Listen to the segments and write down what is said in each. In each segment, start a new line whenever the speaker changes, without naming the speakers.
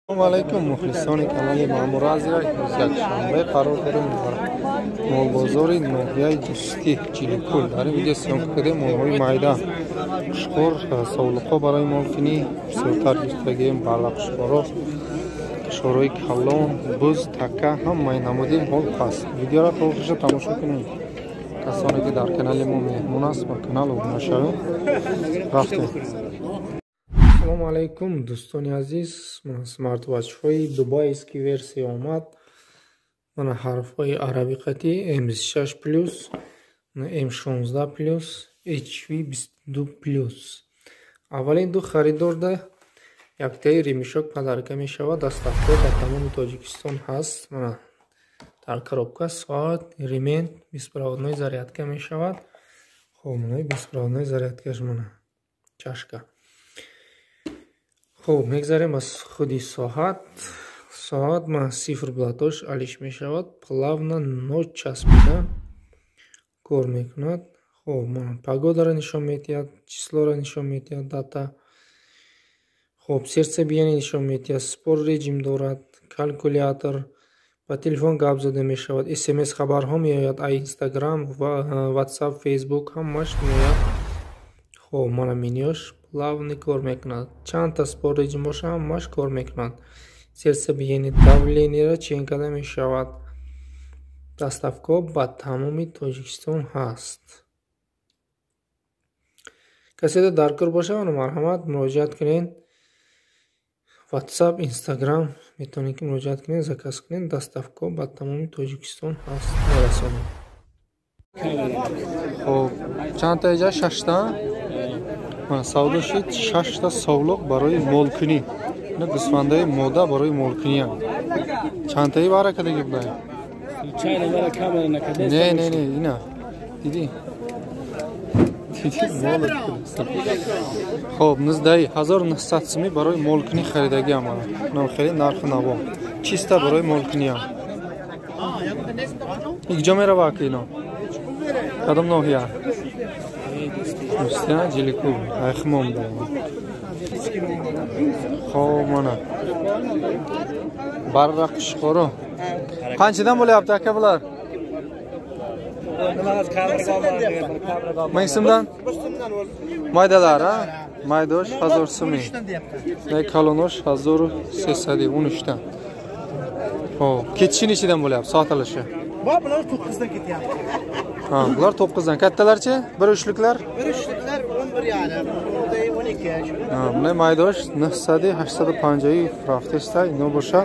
Салому алайкум, мухлисони канали Маъмур Азия. Якшанбе қарор дорем дар молбозори ноҳияи Дӯстӣ, Чиликул. Дар ин видео съёмка кардем молҳои майда, қушқор, совлуқҳо барои молкунӣ бисёртар гирифтагием, барра қушқоро, қушқорҳои калон, буз, така, ҳамаи намуди мол ҳаст. Видеоро то охириша тамошо кунед. Касоне ки дар канали мо меҳмон аст, ба канал обуна шавед. Рафтем. Салому алайкум, дӯстони азиз. Смартвачҳои дубайский версия омад. Мана ҳарфҳои арабӣ қатӣ М6 плюс, М16 плюс, HV22 плюс. Аввалин ду харидорда яктаи ремешок подарка мешавад. Доставка ба тамоми Тоҷикистон ҳаст. Мана дар коробка соат, ремень, беспроводной зарядка мешавад. Хоб, мана беспроводной зарядкаш, мана чашка. Хуб, мегзарем аз худи соат. Соат ма циферблатош алиш мешавад, плавно ночаспида кор мекунад. Хуб, мана погодаро нишон медиҳад, числоро нишон медиҳад, дата. Хуб, сердцебиение нишон медиҳад, спорт режим дорад, калькулятор, ба телефон гап зада мешавад, смс хабарҳо меояд, а Инстаграм, Ватсап, Фейсбук ҳамаш меояд. Хуб, мана менюш плавно кор мекунад. Чандта спорт режим боша, ҳамаш кор мекунад. Сердцебиение, давлениеро чен карда мешавад. Доставка ба тамоми Тоҷикистон ҳаст. Каседа даркор боша, марҳамат, муроҷиат кунед. Ватсап, Инстаграм метавонед ки муроҷиат кунед, заказ кунед. Доставка ба тамоми Тоҷикистон ҳаст, мерасонем. Хоб, чандта иҷа? Шашта. Мана савдо шид шашта совлуқ барои молкунӣ. Ина гӯсфандаи мода барои молкуниям. Чандтаи бара кадаги будай? Не, не, не, ина. Дидӣ? Дидӣ мол. Хоб, нуздаи 1900 сумӣ барои молкунӣ харидагиам мана. Инам хеле нархи наво. Чиста барои молкуниям. Ик ҷо мерава ака ино? Кадом ноҳия? Дӯстия, Ҷиликул, айхмон. Хоб, мана барра қушқоро qanchadan bo'lyapti aka bular? 1000 so'mdan? Maydalar, ha? Maydosh 1000 so'm. Kalonosh 1313 dan. Xo'p, ketishi nechidan bo'lyapti sotilishi?
Bular 9 dan ketyapti.
Ha, bular 9 dan. Kattalarchi? Bir uchliklar?
Bir uchliklar 11,5, 12.
Ha, bunday maydosh 900 850 рафтеста, ино боша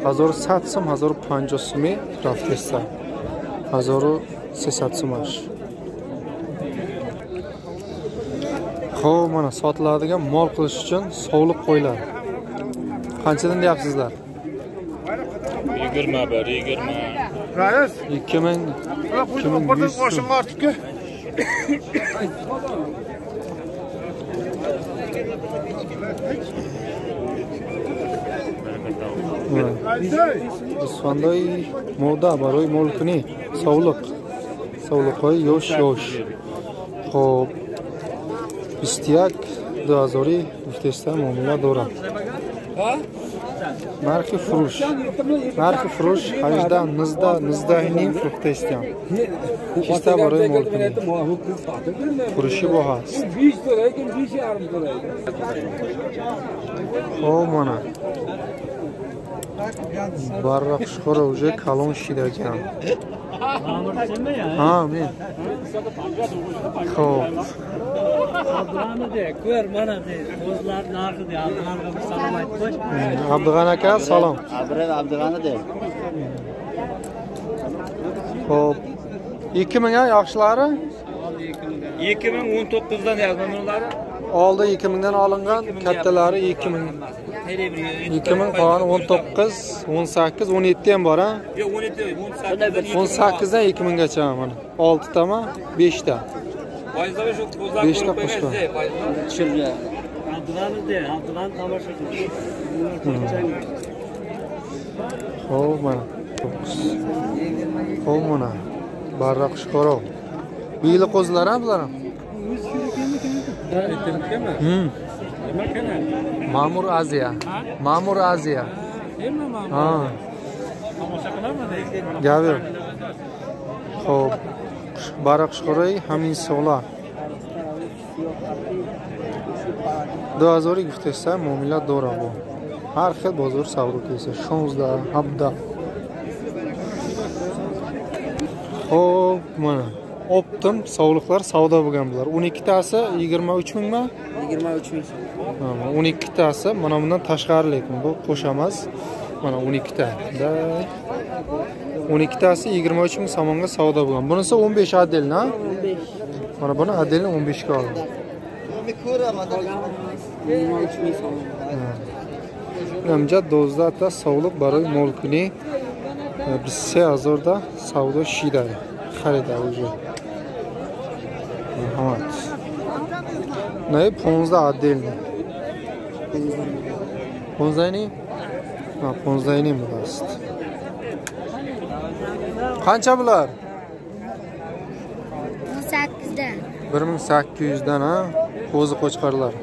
1100 сум, 1050 суми рафтеста. 1300 сумаш. Xo'p, mana sotiladigan mol qilish uchun sovliq qo'ylar. Qanchadan deyapsizlar?
21, 20.
Rais,
2000, 2100 so'm.
Boshimga ortibku.
Гӯсфандаи мода барои молкунӣ, совлуқ, совлуқҳои ёш ёш. Хоб, 21 2000 гуфтеста муомила дорад. Нархи фурӯш, нархи фурӯш 18, 19, 19,5 фурӯхтаистям. Чиста барои молкунӣ, фурӯшӣ бо ҳаст. Хоб, мана барра қушқоро уже калон шидагиам. Ҳа, мен. Хоб, Абдуғани ака, салом.
Абдуғани de.
Хоб, 2000 a yaxshilari?
2019 dan yazman ular.
Oldi 2000 dan olingan, kattalari 2000. 2000, qolgani 19, 18, 17 ham bor, ha?
Yo'q, 17, 18.
18 dan 2000 gacha mana. 6 tami? 5 ta.
Foizlar shu ko'zlar
5 ta qo'shgan.
Tushirgan.
Abdug'ani de, Abdug'ani tomosha qil.
Xo'p, mana. Xo'p, mana. Barra qushqoro. Biyli qo'zilar, ha, bular ham? Ma'mur Aziya. Ma'mur Aziya. Ha. Gap yo'q. Xo'p, barra qushqori ҳамин сола. 2000 гуфтеста муомила дора бо. Ҳар хел бозор савдо кеса 16, 17. Xo'p, mana optim sovliqlar savdo bo'lgan bular. 12 tasi 23 mingmi?
23 ming so'm.
12 tasi mana bundan tashqari lekin bu qo'sh emas. Mana 12 ta. 12 tasi 23 ming so'mga savdo bo'lgan. Bunisi 15 отдельно.
15.
Mana buni отдельно 15 ga oldim.
23 ming so'm.
Инҷа 12 та sovliq барои молкунӣ 23 000 да савдо шида харида уже. Марҳамат. Не 15 отдельно. 15 ним? Ha, 15 ним будааст. Qancha bular?
1800dan.
1800 dan ha? Qo'zi qo'chqorlar.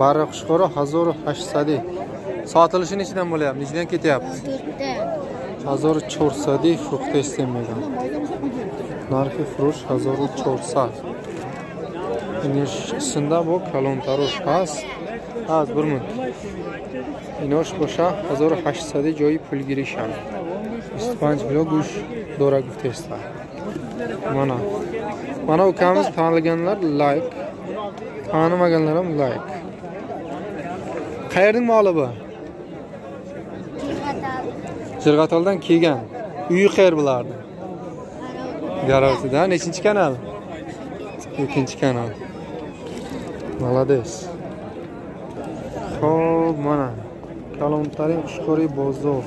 Barra qushqori 1800. Sotilishi nechidan bo'lyapti? Nechidan ketyapti?
4dan.
1400 фрукты истемега. Нархи фурӯш 1400. Инишсинда бо калонтарош ҳаст. Аз bir minut. Инош боша 1800 ҷои пулгиришам. 25 кило гӯшт дора гуфтеста. Mana. Mana ukamiz taniganlar like, tanimaganlar ham like. Qayerning moli bu? Jirg'ataldan kelgan. Uyi qayer bularni? Garovsida. Nechinchi kanal? Ikkinchi kanal. Молодец. Xo'p, mana kalontarin qushqori bozor.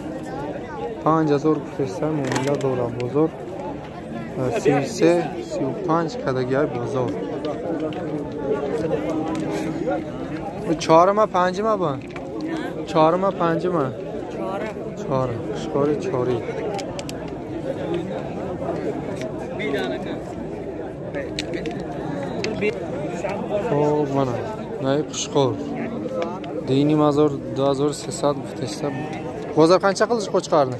5000 гуфтеста муомила дора бозор. 33 35 кадагиай бозор. Чорма панҷма бо? Чорма панҷма? Чора. Qushqori чори. Xo'p, mana nay qushqor. Diniy mazor 2300 гуфтеста. Bozor qancha qilish qo'chqorni?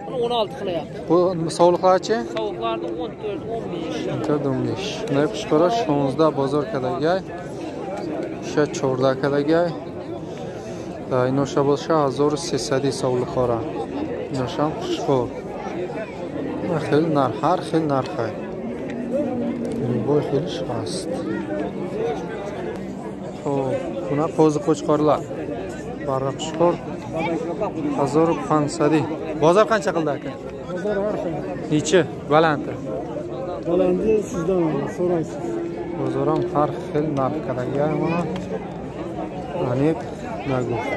16 qilyapti.
Bu sovliqlarchi?
Sovuqlarni 14, 15.
14, 15. Nay qushqori 16 bozor kadagay. O'sha 14 kadagay. Иноша боша 1300 sovliqora. Inosham qushqor. Хел нарх, ҳар хел нархай. Бой хелиш ҳаст. Xo'p, buna qo'zi qo'chqorlar. Barra qushqor 1500. Bozor qancha qildi aka?
Bozor har xil.
Nechi? Balanti.
Balanti sizdan so'raysiz.
Bozor ham har xil narxga mana. Aniq naguft.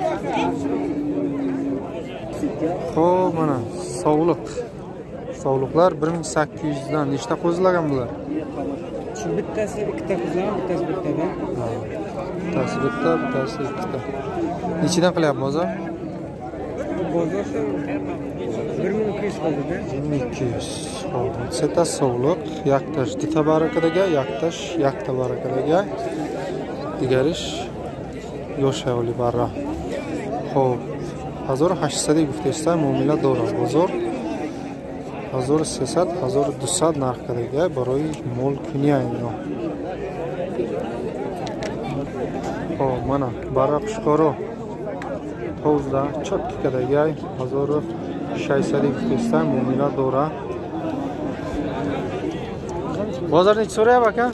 Xo'p, mana sovliq. Sovliqlar 1800 dan nechta qo'zilagan bular?
Shu bittasi ikkita qo'zilagan, bittasi bittadan.
Bittasi bitta, bittasi ikkita. Nechidan qilyapti bozor?
Bozor shu 1200 qildi-da.
1200. Xo'p, seta sovliq, yaktash dita barakadaga, yaktash yakta barakadaga. Digarish yoshayoli barra. Xo'p, 1800 гуфтеста муомила дора бозор. 1300, 1200 нарх кардага барои молкуния ино. Xo'p, mana barra qushqori тоза чотки кардагай 1600 гуфтеста муомила дора. Bozor necha so'rayapti aka?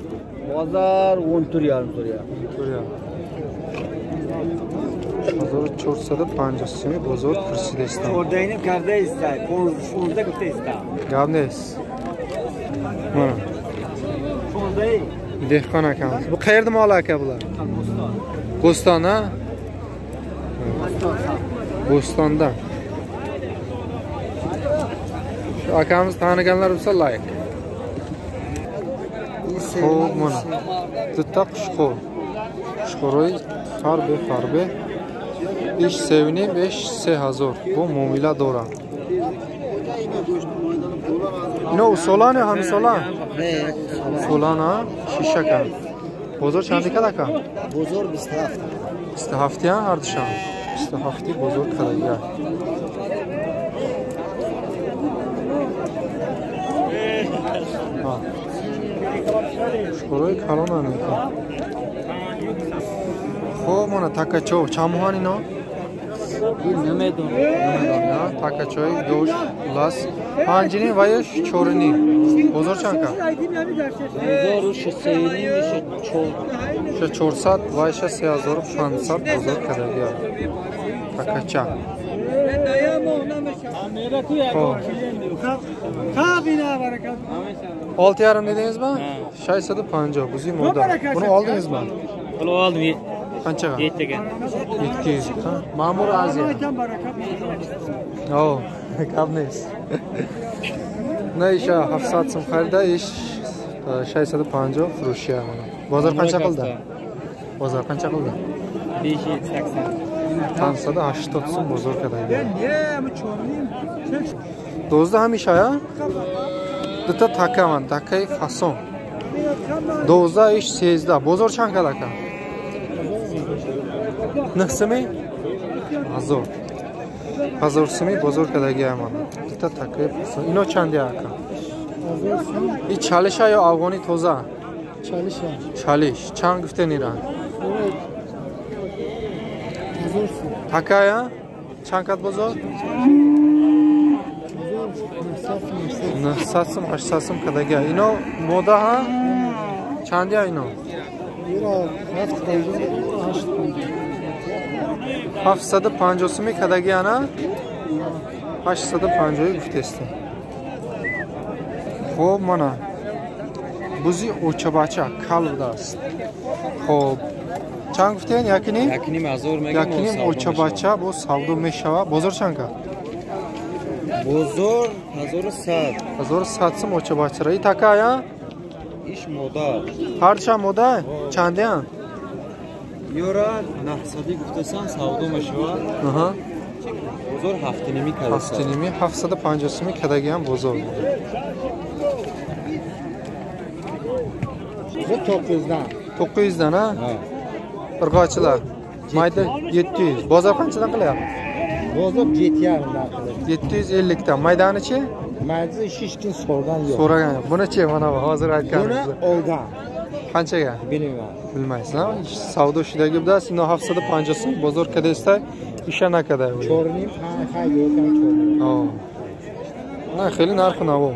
Bozor 14,5 so'rayapti.
14,5. 1450 сumi bozor pursidesdan.
14 karda istay, 15 gufta istay.
Gap neyiz? Mana.
14.
Dehqon akamiz. Bu qayerda moli aka bular?
Bo'ston.
Bo'ston, ha? Bo'stondan. Shu akamiz taniganlar bo'lsa like. Xo'p, mana. Bitta qushqor. Qushqori farbe farbe. 5 5 5 3000 bu muomila дора. Ино усолан ё ҳамисолан? Усолан, а? Шишака. Бозор чанд кад ака?
Бозор 27.
27 ҳардушам. 27 бозор кардагия. Қушқорҳои калонанд лекин. Хоб мона такачо чанд моҳан ино? Намедонам. Такачои дош лас 5.5 ва ё 4.5. Бозор чанд кард?
1600
400 ва 3500 бозор кардагия. Такача. Хоб. 6.5 dedingizmi? 650 buzi moda. Buni oldingizmi?
Buni oldim.
Qanchaga?
7 ga.
700. Ha? Ma'mur Aziya. O, gap next. Na isha 700 so'm xarida, ish 650 furushya mana. Bozor qancha qildi? Bozor qancha qildi?
580.
580 so'm bozor qildi. 12 ҳамиша я? Дута така ман, такаи фасон. 12 иш 13. Бозор чанд кад ака? 9 сӯми? 1000. 1000 сӯми бозор кардагия ман. Дута такаи фасон. Ино чанди ака? И чалиша ё афғони тоза?
Чалиша.
Чалиш. Чанд гуфтен ира?
1000 сӯм.
Такая? Чанд кад бозор? 900 сӯм, 800 сӯм кардагия. Ино мода ҳа? Чандия ино? 750 сӯми кардагия на? 850 гуфтестем. Хоб мана. Бузи очабача кал будааст. Хоб. Чанд гуфтен? Якиним?
1.5 мегам.
Якиним очабача бо савдо мешава. Бозор чанд кард?
Бозор 1100.
1100 сӯм очабачара. И такая?
Иш мода.
Ҳарча мода? Чандиян?
Ёра 900 гуфтасан савдо мешавад.
Аҳа.
Бозор 7.5 кардаса.
7.5 750 сӯми кардагиам бозор.
Bu 900dan.
900dan ha? Irg'ochilar. Mayda 700. Bozor qanchadan qilyapti?
Bozor 7.5dan qilyapti.
750 dan. Maydanichi?
Maydani hech kim so'ragan yo'q.
So'ragan yo'q. Buni-chi mana bu hozir aytganingiz.
Buni olgan.
Qanchaga?
Bilmayman.
Bilmaysiz, ha? Savdo shidagi bidas, ino 750 so'm bozor kadesta isha nakada.
4.5 ha, ha, yo'q, 4.5.
Ha. Na, xeli narxi navo.